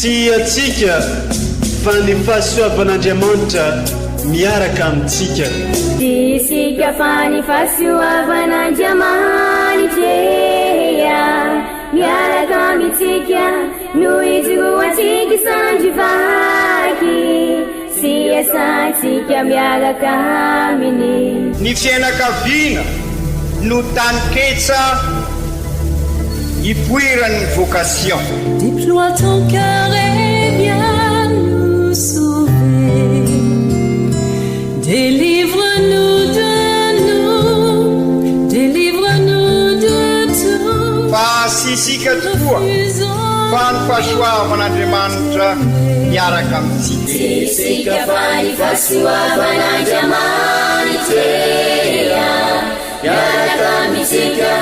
Tsy antsika fa ny fahasoavan'Andriamanitra miaraka amintsika. Tsy isika fa ny fahasoavan'Andriamanitra miaraka amintsika no ijoroantsika sandry vaky sy iasantsika miaraka aminy. Ny fiainakaviana no taninketsa ipoiran'ny vocation. Déploie ton cœur et viens nous sauver. Délivre-nous de nous, délivre-nous de tout. Fa tsy isika tokoa fa ny fahasoavan'Andriamanitra miaraka amintsika. Tsy isika fa ny fahasoavan'Andriamanitra miaraka amintsika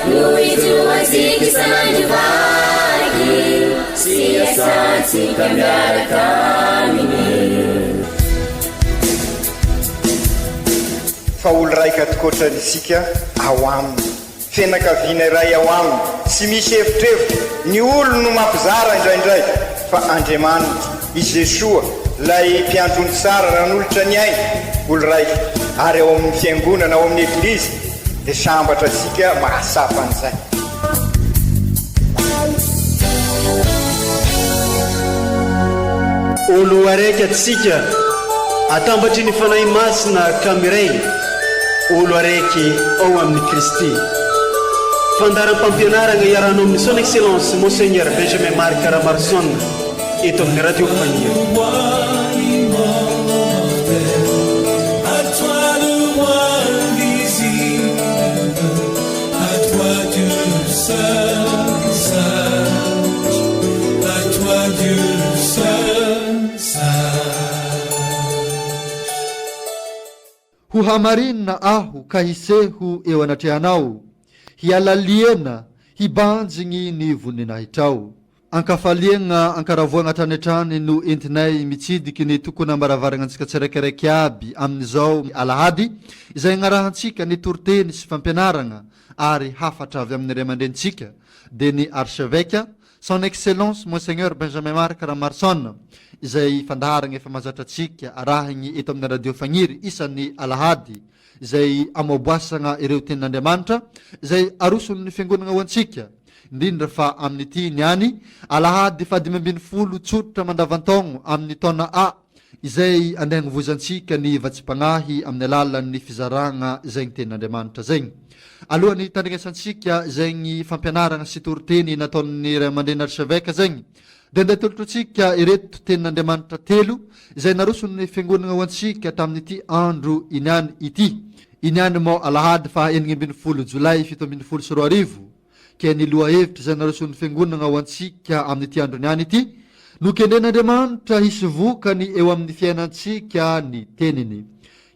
no ijoroantsika isan'andro vaky sy iasantsika miaraka aminy. Fa olo raika tokoatrany isika ao aminy. Fianakaviana iray ao aminy, tsy misy evitrevitra, ny olony no mampizara indraindray, fa Andriamanitra, i Jesoa, ilay Mpiandry ondry tsara nanolotra ny ainy, olo raika, ary ao amin'ny Fiangonana, ao amin'ny Eglizy, dia sambatra isika mahatsapa an'izay. Olo araiky atsika atambatry ny Fanahy Masina ka miray olo araiky ao amin'i Kristy. Fandaharam-pampianaragna iarahanao amin'ny Son Excellence Monseigneur Benjamin Marc Ramaroson eto amin'ny Radio Fagniry. Ho hamarinina aho ka hiseho eo anatrehanao, hiala liana hibanjigny ny voninahitrao. Ankafaliagna ankaravoagna hatrany hatrany no entinay mitsidiky ny tokonam-baravaragna antsika tsiraikiraiky aby amin'izao alahady izay agnarahantsika ny toriteny sy fampianaragna ary hafatra avy amin'ny ray aman-drenintsika dia ny Archevêque Son Excellence Monseigneur Benjamin Marc Ramarson izay fandaharagna efa mahazatra antsika arahigny eto amin'ny Radio Fagniry isan'ny alahady izay amoaboasagna ireo tenin'Andriamanitra izay aroson'ny Fiangonagna ho antsika indrindra fa amin'ity niany alahady fahadimy ambin'ny folo tsotra mandavantaogno amin'ny taona A izay andeha agnovozantsika ny vatsim-pagnahy amin'ny alalan'ny fizaragna zegny tenin'Andriamanitra zegny. Alohan'ny hitandrignesantsika zegny fampianaragna sy toriteny nataon'ny ray aman-dreny archevêque zegny, dia andeha atolotrotsika ireto tenin'Andriamanitra telo izay naroson'ny Fiangonagna ho antsika tamin'ity andro iniany ity. Iniany moa alahady faha 16 jolay 2017. Ke ny lohahevitra izay naroson'ny Fiangonana ho antsika amin'ity androny any ity, Nokendren'Andriamanitra hisy vokany eo amin'ny fiainantsika ny Teniny.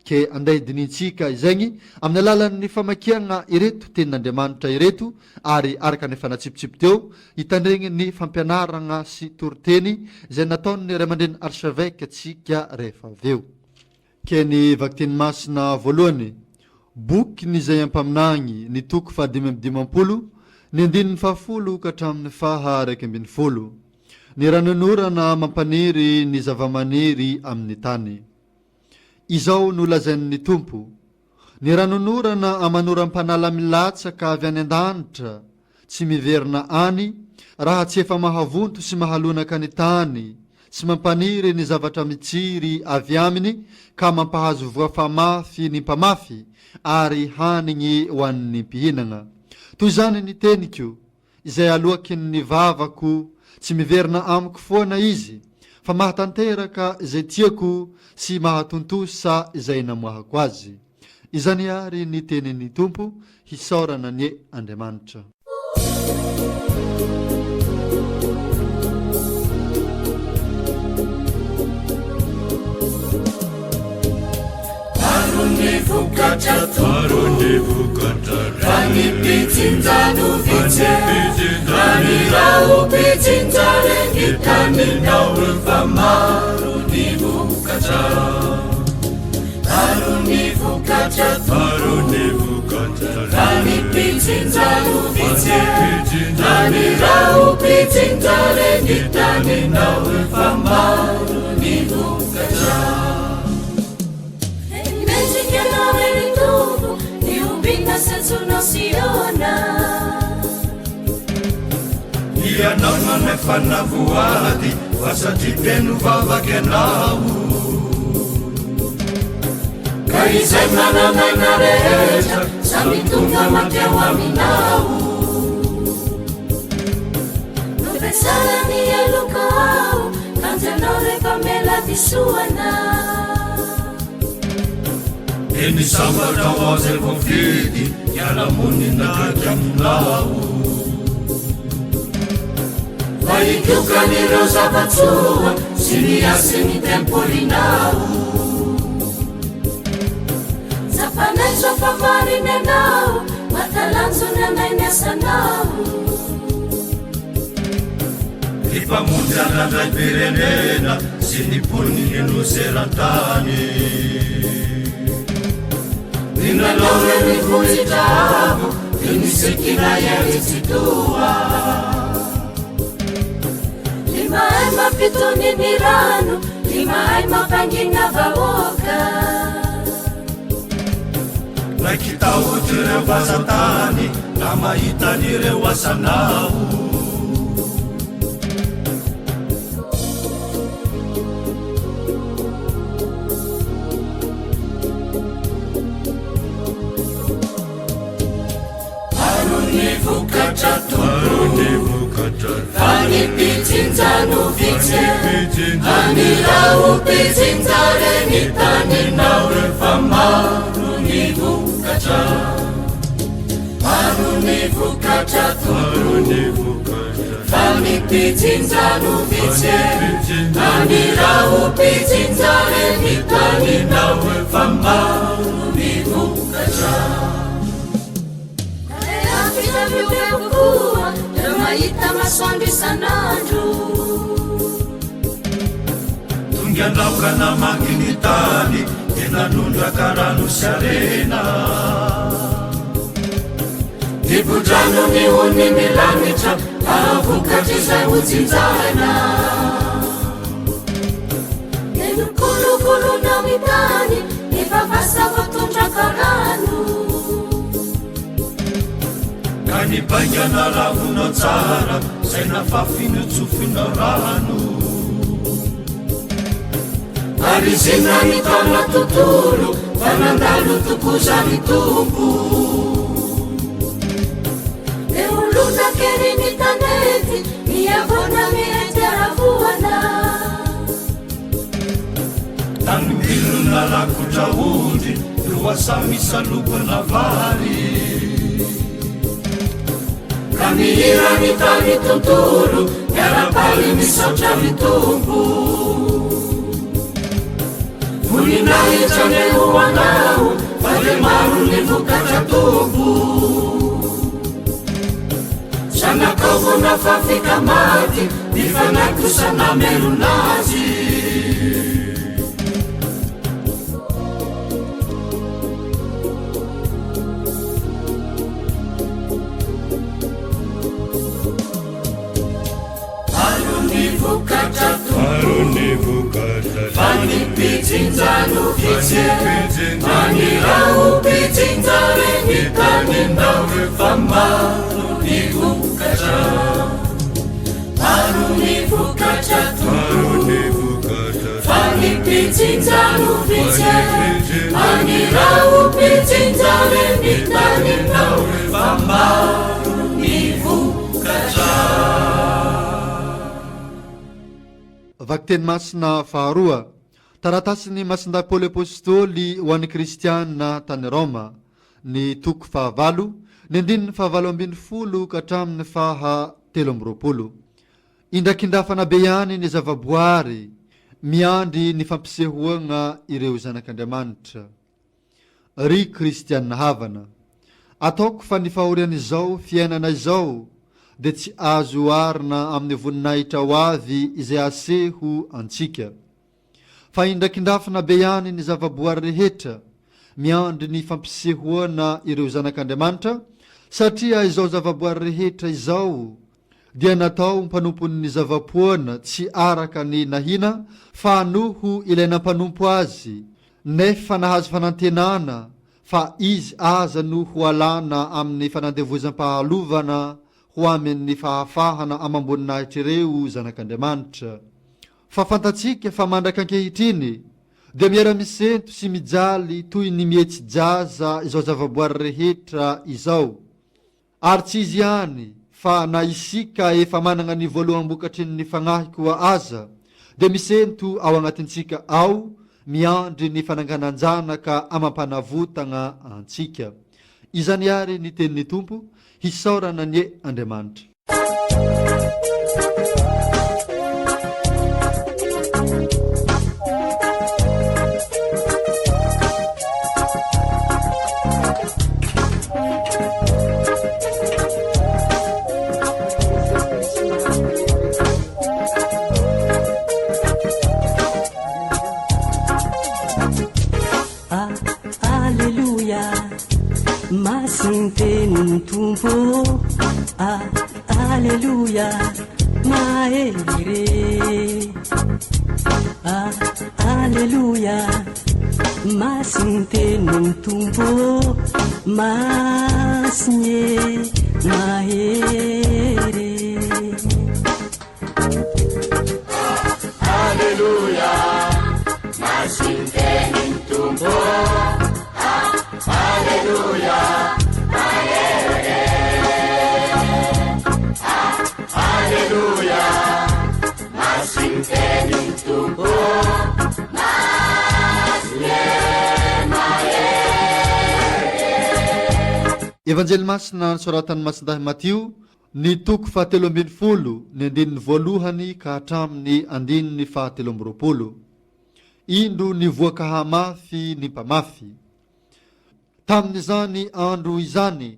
Ke andeha hidinihintsika izaigny amin'ny alalan'ny famakiagna ireto Tenin'Andriamanitra ireto ary araka ny efa natsipitsipy teo, hitandregny ny fampianaragna sy toriteny izay nataon'ny Ray aman-dreny Archevêque tsika rehefa avy eo. Ke ny vakiteny masina voalohany, Bokin' Izaia mpaminany, ny toko faha-55, ny andininy fahafolo ka hatramin' ny faha-11. Ny ranonorana mampaniry ny zava-maniry amin' ny tany. Izao no lazain' ny Tompo, Ny ranonorana aman' oram-panala milatsaka avy any an-danitra, tsy miverina any, raha tsy efa mahavonto sy mahalonaka ny tany, sy mampaniry ny zavatra mitsiry avy aminy ka mampahazo voa famafy ny mpamafy, ary hanigny ho an'ny mpihinagna. Toy izany ny teniko, izay aloakin'ny vavako, tsy miverina amiko foana izy, fa mahatanteraka izay tiako sy mahatontosa izay namoahako azy. Izany àry ny tenin'ny Tompo, hisaorana anie Andriamanitra. Maro ny vokatra Tompo, fa ny mpijinja no vitsy e. Raha ny raho mpijinja re ny taninao efa maro ny vokatra. Maro ny vokatra Tompo, fa ny mpijinja no vitsy e. Raha ny raho mpijinja. mpijinja re ny taninao fa maro ny vokatra. Mendrika anao re ry Tompo, ny hombina sy antsonao Siona. Ianao no nefa navoady fa satria be no vavaka ianao. Ka izay manan'aina rehetra samy tonga mankeo aminao. Novesara ny heloka aho, kanjo ianao rehefa mela disoana. Dia ny sambatra ho azy voafidy hiala monina akaiky aminao. Fa hitokan'ireo zava-tsoa sy ny hasin'ny tempolinao. Tsapanay izao fa marina ianao, mahatalanjona anay ny asanao. Ny Mpamonjy anandram-pirenena sy ny mponiny nosy eran-tany. Ny nanao ny vohitra avo, dia nisikina ery Tsitoha. Ny mahay mampitony ny rano, ny mahay mampangina vahoaka. Raiki-tahotra ireo vazan-tany raha mahita an'ireo asanao. Maro ny vokatra Tompo, fa ny mpijinja no vitsy. Aniraho mpijinja re ny taninao fa maro ny vokatra. Maro ny vokatra Tompo, fa ny mpijinja no vitsy. Aniraho mpijinja re ny taninao fa maro ny vokatra. Koa mahita masoandro isan'andro. Tonga laoka namaky ny tany, dia nanondraka rano sy harena. Dibo-drano ny ony ny lanitra, hahavokatra izay hojinjaina. Dia nokolokoloina ny tany, efa vasa voatondraka rano. Ka ny baingana ravonao tsara, izay nafafiny hotsofinao rano. Ary zina ny taona tontolo, fa nandalo tokoa izany Tompo. Dia ho lonaka ery ny tanety, ny havoana mirenty haravoana. Tanimbilona rakotra ondry, lohasaha misalobona vary. Ka mihira ny tany tontolo, miara-paly misaotra ny Tompo. Voninahitra anie ho Anao, fa dia maro ny vokatra Tompo. Zanakao vao nafafy ka maty, ny fanahy kosa namelona azy. Maro ny vokatra Tompo, fa ny mpijinja no vitsy. Maniraho mpijinja re ny taninao, fa maro ny vokatra. Maro ny vokatra Tompo, fa ny mpijinja no vitsy. Maniraho mpijinja re ny taninao, fa maro ny vokatra. Vakiteny masina faharoa, Taratasin'i Masindahy Paoly Apostoly ho an'ny Kristiana tany Roma, ny toko fahavalo, ny andininy fahavalo 18 ka hatramin'ny faha 23. Indrakindrafana be ihany ny zavaboary miandry ny fampisehoagna ireo zanak'Andriamanitra. Ry Kristiana havana, ataoko fa ny fahorian'izao fiainana izao dia tsy azo oharina amin'ny voninahitra ho avy izay aseho antsika. Fa indrakindrafina be ihany ny zavaboary rehetra miandry ny fampisehoana ireo zanak'Andriamanitra, satria izao zavaboary rehetra izao. dia natao mpanompon'ny zava-poana tsy araka ny nahina fa noho ilay nampanompo azy, nefa nahazo fanantenana fa izy aza no ho alana amin'ny fanandevozam-pahalovana ho amin'ny fahafahana amam-boninahitr'ireo zanak'Andriamanitra. Fa fantatsika fa mandraka ankehitriny dia miara-misento sy mijaly toy ny mihetsi-jaza izao zavaboary rehetra izao. Ary tsy izy ihany fa na isika efa manana ny voaloham-bokatry ny Fagnahy koa aza dia misento ao agnatintsika ao miandry ny fananganan-janaka amam-panavotagna antsika. Izany àry ny tenin'ny Tompo, hisaorana anie Andriamanitra. Aleloia, masiny tenin'ny Tompo ah, Aleloia, mahery ah, Aleloia, masiny tenin'ny Tompo masiny e, mahery. Aleloia, masin'ny tenin'ny Tompo. Aleloia, mahery. Aleloia, masin'ny tenin'ny Tompo. Masina mahery. Evanjely Masina nosoratan'i Masindahy Matio Ny toko fahatelo ambin'ny folo, ny andininy voalohany ka hatramin'ny andininy fahatelo amby roapolo. Indro nivoaka hamafy ny mpamafy. Tamin'izany andro izany,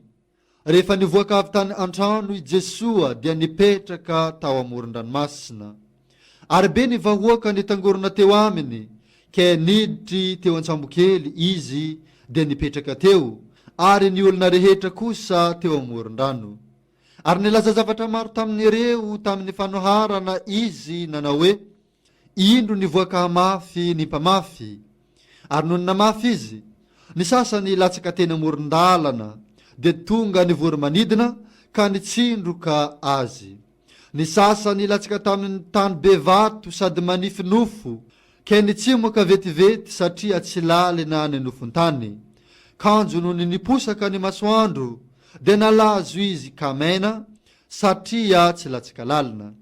rehefa nivoaka avy tany an-trano i Jesoa dia nipetraka tao amoron-dranomasina. Ary be ny vahoaka nitangorona teo aminy, ke niditry teo an-tsambokely izy dia nipetraka teo, ary ny olona rehetra kosa teo amoron-drano. Ary nilaza zavatra maro tamin'ireo tamin'ny fanoharana izy nanao hoe, Indro nivoaka hamafy ny mpamafy. Ary nony namafy izy, ny sasany latsaka teny amoron-dalana, dia tonga ny voro-manidina ka nitsindroka azy. Ny sasany latsaka tamin'ny tany be vato sady manify nofo, kay nitsimoka vetivety satria tsy lalina ny nofon-tany. Kanjo nony niposaka ny masoandro, dia nalazo izy ka maina, satria tsy latsaka lalina.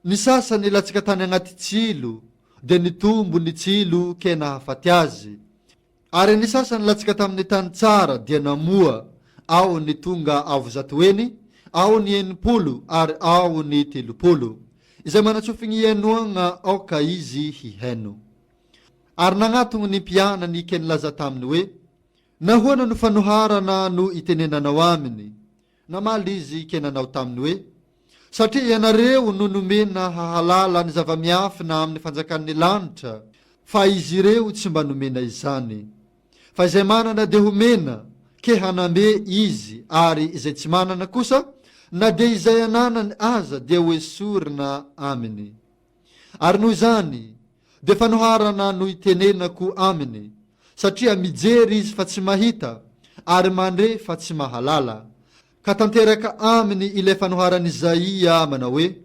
Ny sasany latsaka tany agnaty tsilo, dia nitombo ny tsilo kay nahafaty azy. Ary ny sasany latsaka tamin'ny tany tsara dia namoa, ao ny tonga avo zatoheny, ao ny 60 ary ao ny 30. Izay manan-tsofigny hihainoagna aoka izy hihaino. Ary nagnatogno ny mpianany ke nilaza taminy hoe, Nahoana no fanoharana no itenenanao aminy? Namaly izy ke nanao taminy hoe, Satria ianareo no nomena hahalala ny zava-miafina amin'ny fanjakan'ny lanitra, fa izy ireo tsy mba nomena izany. Fa izay manana dia homena, ke hanambe izy, ary izay tsy manana kosa, na dia izay ananany aza dia hoesorina aminy. Ary noho izany, dia fanoharana no itenenako aminy, satria mijery izy fa tsy mahita, ary mandre fa tsy mahalala. Ka tanteraka aminy ilay fanoharan'Izaia manao hoe,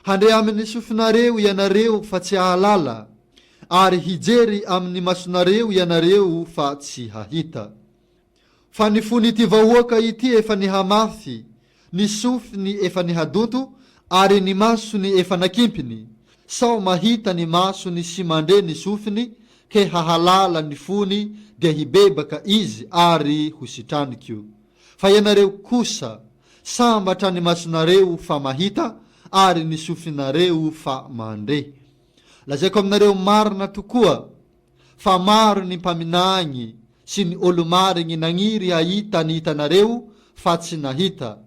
Handre amin'ny sofinareo ianareo fa tsy hahalala, ary hijery amin'ny masonareo ianareo fa tsy hahita. Fa ny fon'ity vahoaka ity efa nihamafy, ny sofiny efa nihadonto, ary ny masony efa nakimpiny, sao mahita ny masony sy mandre ny sofiny, ke hahalala ny fony dia hibebaka izy ary ho sitraniko. Fa ianareo kosa, sambatra ny masonareo fa mahita, ary ny sofinareo fa mandre. Lazaiko aminareo marina tokoa, fa maro ny mpaminagny sy ny olo-marigny nagniry hahita ny hitanareo fa tsy nahita,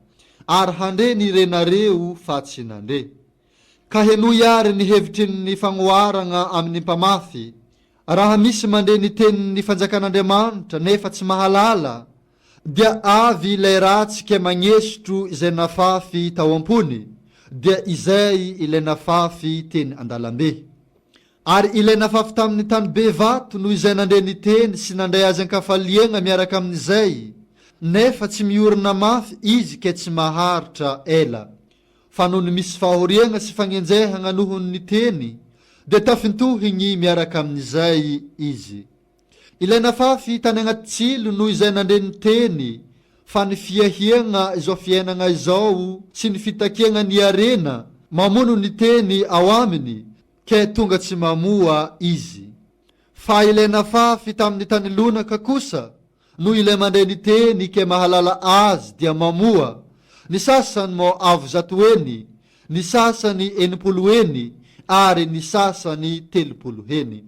ary handre ny renareo fa tsy nandre. Ka henoy àry ny hevitry ny fagnoharagna amin'ny mpamafy, Raha misy mandre ny tenin'ny fanjakan'Andriamanitra nefa tsy mahalala, Dia avy ilay ratsy ke magnesotro izay nafafy tao am-pony, dia izay ilay nafafy teny an-dalambe. Ary ilay nafafy tamin'ny tany be vato noho izay nandre ny teny sy nandray azy an-kafaliagna miaraka amin'izay, nefa tsy miorina mafy izy ke tsy maharitra ela. Fa nony misy fahoriagna sy fagnenjehagna noho ny teny, dia tafintohigny miaraka amin'izay izy. Ilay nafafy tany agnaty tsilo noho izay nandre ny teny fa ny fiahiagna izao fiainagna izao sy ny fitakiagna ny harena mamono ny teny ao aminy ke tonga tsy mamoa izy. Fa ilay nafafy tamin'ny tany lonaka kosa noho ilay mandre ny teny ke mahalala azy dia mamoa, ny sasany mô avo zatoheny, ny sasany 60 heny ary ny sasany 30 heny.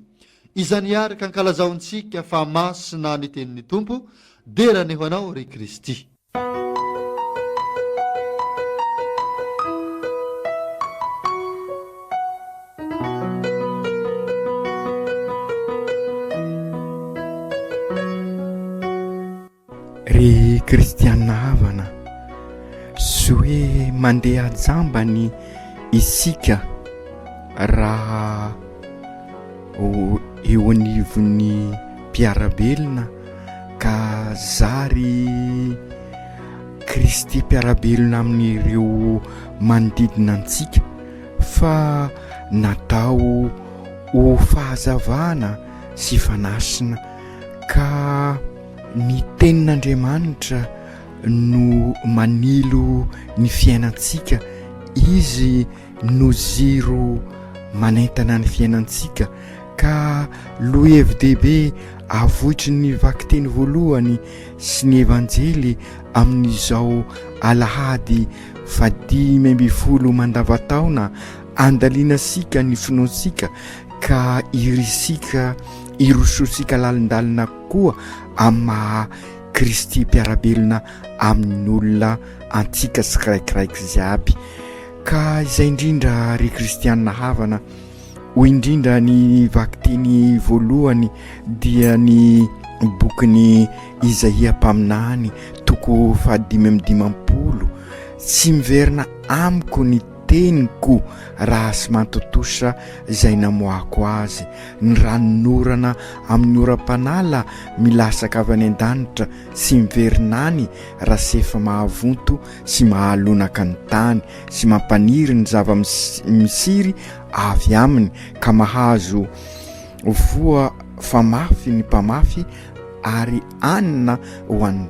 Izany àry ka ankalazaontsika fa masina ny tenin'ny Tompo, dera anie ho Anao ry Kristy. Ry kristiana havana, tsy hoe mandeha jambany isika raha eo anivon'ny mpiara-belona ka zary Kristy mpiara-belona amin'ireo manodidina antsika fa natao ho fahazavana sy fanasina ka Ny Tenin'Andriamanitra no manilo ny fiainantsika, Izy no jiro manentana ny fiainantsika, ka lohevi-dehibe avoitry ny vakiteny voalohany sy ny Evanjely amin'izao alahady fahadimy ambinifolo mandavantaona andalinasika ny finoantsika ka irisika irosoantsika lalindalina koa amin'ny maha Kristy mpiara-belona amin'ny olona antsika tsiraikiraiky jiaby. Ka izay indrindra ry kristianina havana, hoy indrindra ny vakiteny voalohany dia ny bokin'i Izaia mpaminany toko fahadimy amby dimampolo, tsy miverina amiko ny teniko raha sy mantontosa izay namoahako azy, ny ranonorana amin'ny oram-panala milasaka avy any an-danitra sy miverina any raha sy efa mahavonto sy mahalonaka ny tany sy mampaniry ny zava-misiry avy aminy ka mahazo voa famafy ny mpamafy ary hanina ho an'ny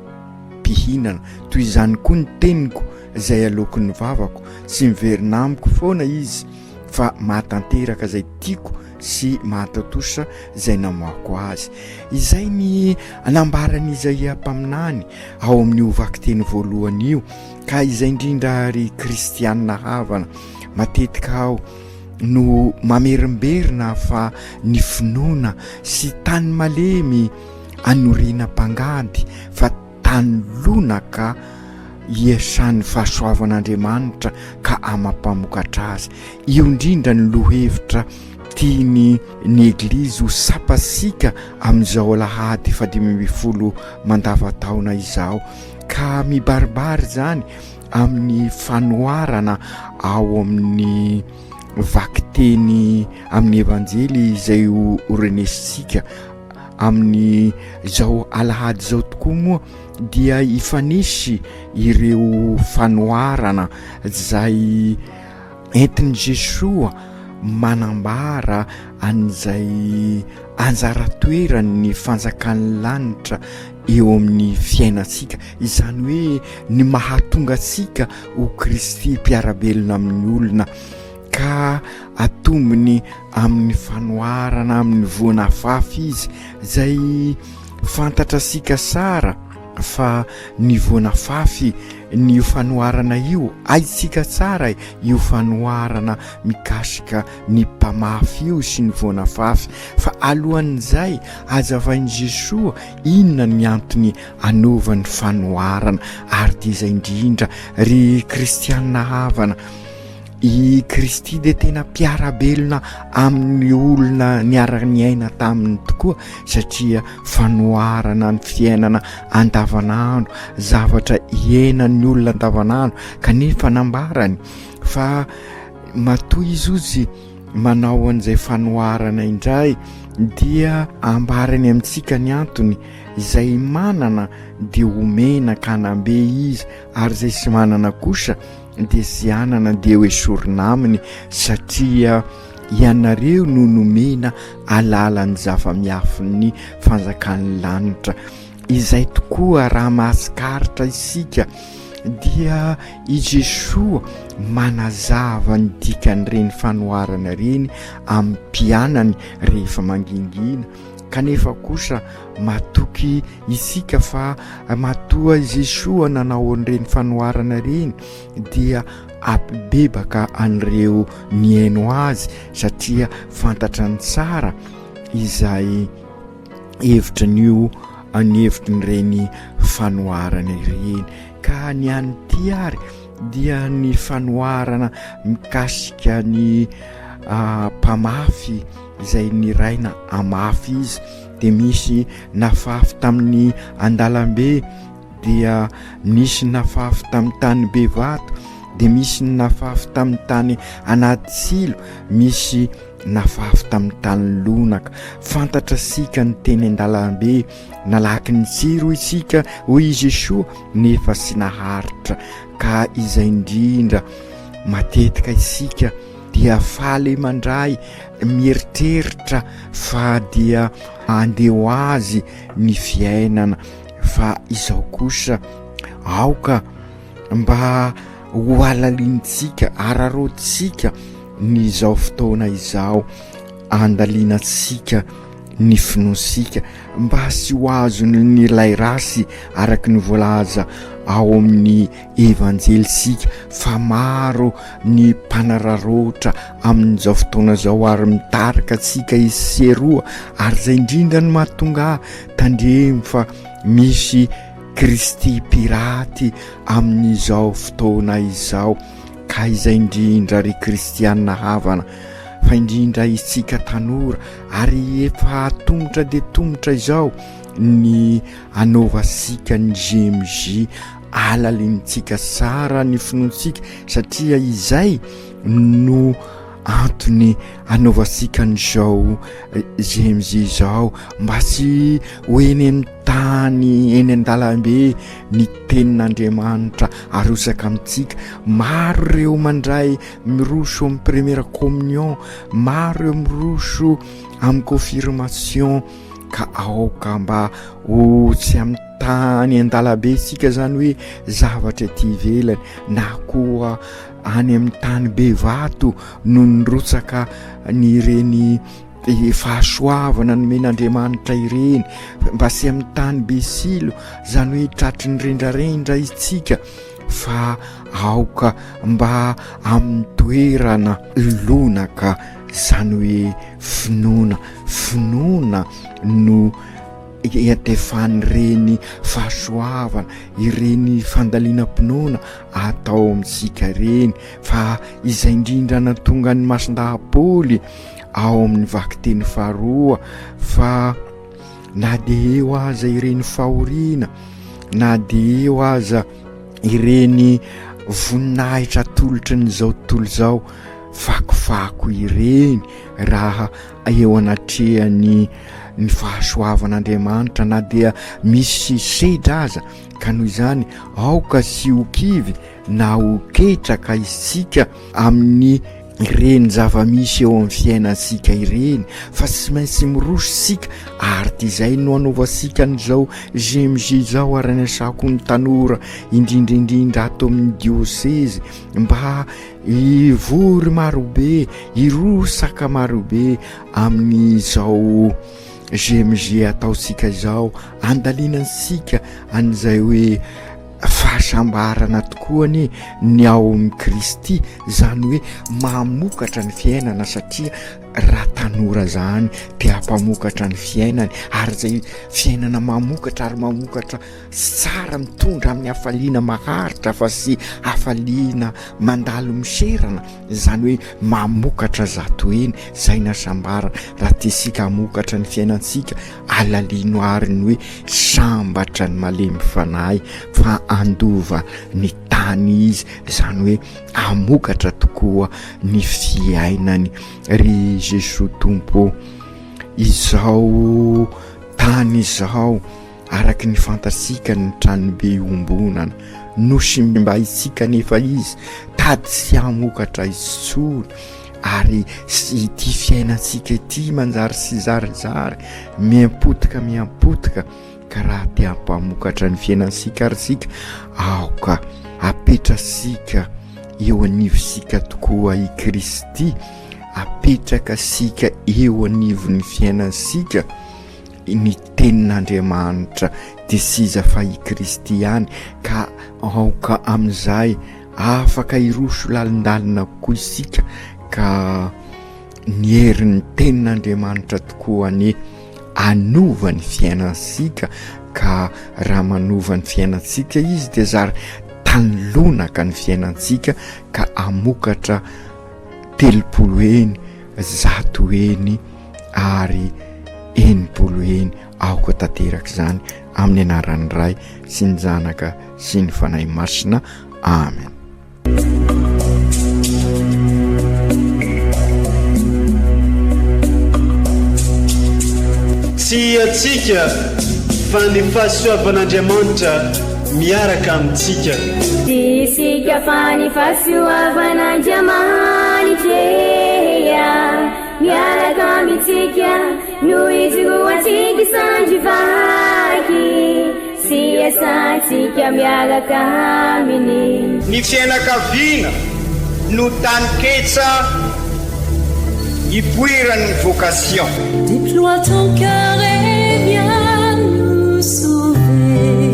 mpihinana. Toy izany koa ny teniko izay aloaky ny vavako, tsy miverina amiko foana izy fa mahatanteraka izay tiako sy mahatontosa izay namoahako azy. Izay ny nambaran'i Izaia mpaminany ao amin'io vakiteny voalohany io, ka izay indrindra ry kristianina havana, matetika aho no mamerimberina fa ny finoana sy tany malemy anorenam-pangady fa tany lonaka iasan'ny fahasoavan'Andriamanitra ka amam-pamokatra azy. Io indrindra ny lohevitra tiany ny Eglizy ho sapasika amin'izao alahady fahadimy ambinifolo mandavataona izao, ka mibaribary izany amin'ny fanoharana ao amin'ny vakiteny amin'ny Evanjely izay ho renesintsika Amin'izao alahady izao tokoa moa dia hifanesy ireo fanoharana izay entin'i Jesoa manambara an'izay anjara toeran'ny fanjakan'ny lanitra eo amin'ny fiainantsika, izany hoe ny mahatonga antsika ho Kristy mpiara-belona amin'ny olona. Ka atombony amin'ny fanoharana amin'ny voa nafafy izy, izay fantatrasika tsara fa ny voa nafafy ny io fanoharana io, haintsika tsara io fanoharana mikasika ny mpamafy io sy ny voa nafafy, fa alohan'izay hazavain'i Jesoa inona ny antony anaovany fanoharana, ary dia izay indrindra ry kristiana havana. I Kristy dia tena mpiara-belona amin'ny olona niara-niaina taminy tokoa satria fanoharana ny fiainana andavanandro, zavatra iainan'ny olona andavanandro kanefa nambarany fa matoa izy ozy manao an'izay fanoharana indray dia ambarany amintsika ny antony, izay manana dia omena ka hanam-be izy ary izay tsy manana kosa dia tsy hanana dia ho esorina aminy satria ianareo no nomena alalan'ny zava-miafin'ny fanjakan'ny lanitra. Izay tokoa raha mahatsikaritra isika dia i Jesoa manazava ny dikan'ireny fanoharana ireny amin'ny mpianany rehefa mangingina kanefa kosa matoky isika fa matoa i Jesoa nanao an'ireny fanoharana ireny dia ampibebaka an'ireo nihaino azy satria fantatra ny tsara izay hevitry ny ny hevitry ireny fanoharana ireny ka ny an'ity ary dia ny fanoharana mikasika ny mpamafy izay niraina hamafy izy dia misy nafafy tamin'ny andalam-be dia nisy nafafy tamin'ny tany be vato dia misy nafafy tamin'ny tany anaty tsilo misy nafafy tamin'ny tany lonaka. Fantatra sika ny teny an-dalambe, nalaky ny tsiro isika, hoy i Jesoa, nefa tsy naharitra. Ka izay indrindra, matetika isika dia faly mandray, mieritreritra fa dia andeha ho azy ny fiainana, fa izao kosa, aoka mba ho halalintsika, araraotintsika ny izao fotoana izao andalinantsika ny finoantsika mba tsy ho azon'ny ilay rasy araka ny voalaza ao amin'ny evanjelintsika fa maro ny mpanararaotra amin'izao fotoana izao ary mitarika antsika izy sy eroa ary izay indrindra no mahatonga ahy tandremo fa misy Kristy piraty amin'izao fotoana izao ka izay indrindra ry kristiana havana fa indrindra isika tanora ary efa atomotra dia tomotra izao ny anaovasika ny GMJ alalintsika tsara ny finoantsika satria izay no antony anaovantsika an'izao GMJ izao mba tsy ho eny amin'ny tany eny an-dalambe ny tenin'Andriamanitra arosaka amintsika. Maro ireo mandray miroso amin'ny première communion, maro ireo miroso amin'ny confirmation ka aoka mba ho tsy amin'ny tany an-dalambe isika izany hoe zavatra ety ivelany na koa any amin'ny tany be vato no nirotsaka ny ireny fahasoavana nomen'Andriamanitra ireny mba sy amin'ny tany be silo izany hoe tratry ny rendrarendra isika fa aoka mba amin'ny toerana lonaka izany hoe finoana finoana no iantefan'ireny fahasoavana ireny fandalinam-pinoana atao amintsika ireny fa izay indrindra natonga ny masindahy Paoly ao amin'ny vakiteny faharoa fa na dia eo aza ireny fahoriana na dia eo aza ireny voninahitra atolotry ny izao tontolo izao fakofako ireny raha eo anatrehan'ny ny fahasoavan'Andriamanitra na dia misy sedra aza ka noho izany aoka sy ho kivy na ho ketraka isika amin'ny ireny zava-misy eo amin'ny fiainantsika ireny fa tsy maintsy miroso isika ary dia izay no anaovantsika an'izao GMG izao ary anasako ny tanora indrindra indrindra ato amin'ny diosezy mba hivory marobe hirosaka marobe amin'izao GMG ataontsika izao andalinantsika an'izay hoe Fahasambarana tokoa anie ny ao amin'i Kristy, izany hoe mamokatra ny fiainana satria Raha tanora zany te hampamokatra ny fiainany ary izay fiainana mamokatra ary mamokatra tsara mitondra amin'ny hafaliana maharitra fa sy hafaliana mandalo miserana, izany hoe mamokatra zato heny, izay ny hasambarana. Raha tiantsika hamokatra ny fiainantsika, alalino àry ny hoe sambatra ny malemy fanahy fa handova ny tany izy, izany hoe hamokatra tokoa ny fiainany. Ry Jesoa Tompo ô, izao tany izao, Araka ny fantatsika ny tranobe iombonana, nosimbaintsika anefa izy, tady tsy hamokatra intsony, ary ity fiainantsika ity manjary tsy zarizary, mihampotika mihampotika, ka raha te hampamokatra ny fiainantsika ary isika, aoka apetrasika eo anivontsika tokoa i Kristy, apetraka sika eo anivon'ny fiainantsika, ny tenin'Andriamanitra dia tsy iza fa i Kristy ihany ka aoka amin'izay afaka hiroso lalindalina kokoa isika ka ny herin'ny tenin'Andriamanitra tokoa anie anova ny fiainantsika ka raha manova ny fiainantsika izy dia zary tany lonaka ny fiainantsika ka hamokatra 30 heny 100 heny ary 60 heny aoka tanteraka izany amin'ny anaran'ny Ray sy ny Zanaka sy ny Fanahy Masina. Amen. Tsy antsika fa ny fahasoavan'Andriamanitra miaraka amintsika. Tsy isika fa ny fahasoavan'Andriamanitra e. Miaraka amintsika no ijoroantsika sandry vaky sy iasantsika miaraka aminy. Ny fiainakaviana no taninketsa ipoiran'ny vocation. Déploie ton cœur et viens nous sauver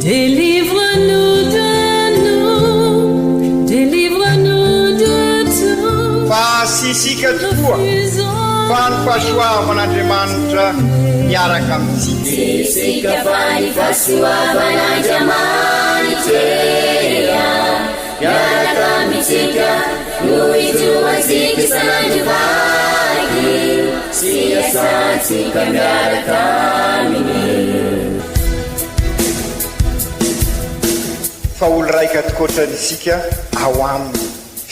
Délivre-nous de nous, délivre-nous de tout Fa tsy isika tokoa, fa ny fahasoavan'Andriamanitra miaraka amintsika. Tsy isika fa ny fahasoavan'Andriamanitra Miaraka amintsika no ijoroantsika isan'andro vaky sy iasantsika miaraka aminy. Fa olo raika tokoatra isika ao aminy.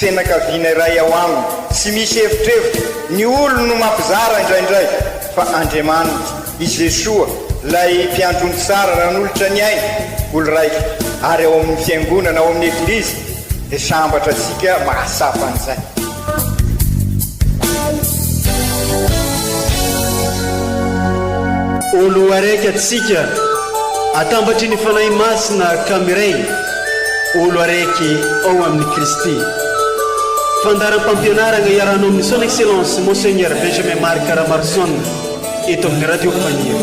Fianakaviana iray ao aminy, tsy misy evitrevitra, ny olo no mampizara indraindray, fa Andriamanitra, i Jesoa, ilay mpiandry ondry tsara nanolotra ny ainy, olo raika, ary ao amin'ny fiangonana, ao amin'ny Eglizy, dia sambatra antsika mahatsapa an'izay. Olo araiky atsika atambatry ny Fanahy Masina ka miray olo araiky ao amin'i Kristy. Fandaharam-pampianaragna iarahanao amin'ny Son Excellence Monseigneur Benjamin Marc Ramaroson eto amin'ny Radio Faniry.